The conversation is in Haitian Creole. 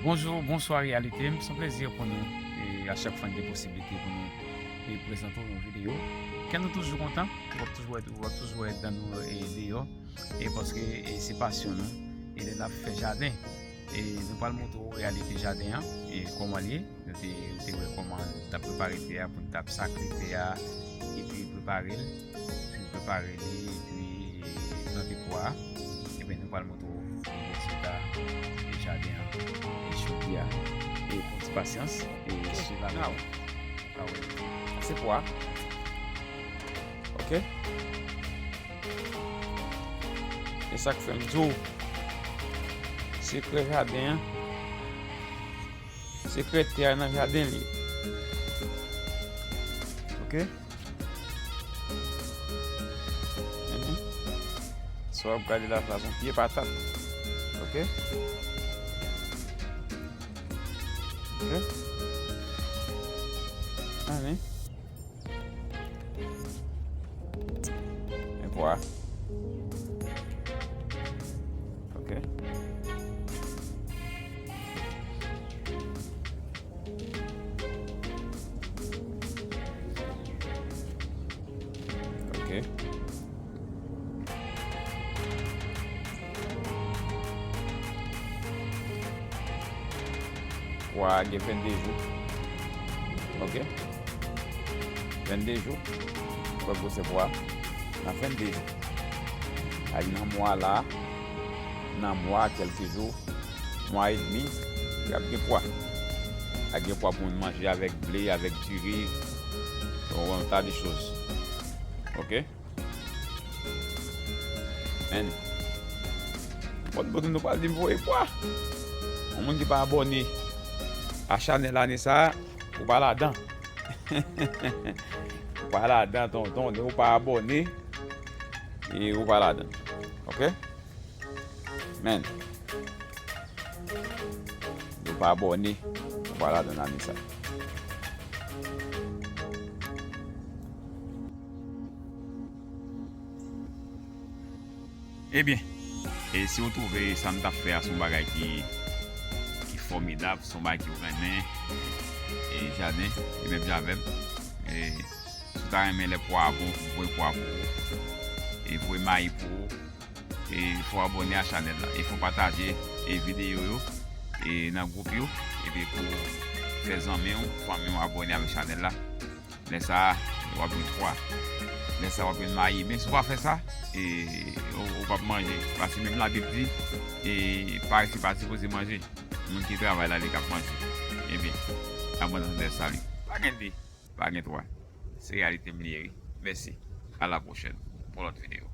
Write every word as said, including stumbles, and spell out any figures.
Bonjou, bonswa reyalite m. Se yon plezi pou nou, e a chak fwa n gen posiblite pou nou, e prezante w yon videyo. Kè nou toujou kontan, w ap toujou wè, w ap toujou wè dan nou, e deyò, e paske, e se pasyon nou, e lè n ap fè jaden. E nou pral montre w reyalite jaden an, e kòman l ye. Nou te, nou te wè kòman n t ap prepare tè a pou n t ap sakle tè a, epi prepare l, fin prepare li, epi plante pwa a. Ebyen, nou pral montre w rezilta, e jaden an, e jodi a. E pran ti pasyans, e swiv avè nou. Ah wi. Se pwa. Ok? E sa k fè m di w, sekrè jaden an, sekrè tè a nan jaden li ye. Ok? Mhm. Sa w ap gade la, sa se yon pye patat. Ok? Ok? Ann. Men pwa. Ok. Ok. Pwa a gen vennde jou. Ok? Vennde jou. Ou wè gwosè pwa a? Nan vennde jou. Ay, nan mwa la, nan mwa, kèlke jou, mwa edmi, y ap gen pwa. Y ap gen pwa pou moun manje avèk ble, avèk diri, yon, yon ta de choz. Ok? Men, nenpòt bout nou pral di m voye pwa. Yon moun ki pa abòne a chanèl ane sa a, ou pa ladan. Ou pa ladan, tonton, depi ou pa abòne, e ou pa ladan. Ok? Men, depi ou pa abòne, ou pa ladan ane sa a. Ebyen, e si w twouve sa m t ap fè a se yon bagay ki, ki fòmidab, se yon bagay ke w renmen, e jaden, e menm jan avè m, e si w ta renmen lè pwa a bon, voye pwa pou ou, e voye mayi pou ou, e fò w abòne a chanèl la, e fò w pataje, e videyo yo, e nan gwoup yo, epi pou fè zanmi w, fanmi w abòne avèk chanèl la. Lè sa a, w ap jwenn pwa. Lè sa a, w ap jwenn mayi. Men si w pa fè sa, e, ou, ou p ap manje. Paske menm Labib di, e, parese pa sipoze manje. Moun ki travay la, li k ap manje. Ebyen, abondans de sali. Pa gen de, pa gen twa. Se reyalite m li ye, wi. Mèsi. A la pwochèn pou lòt videyo.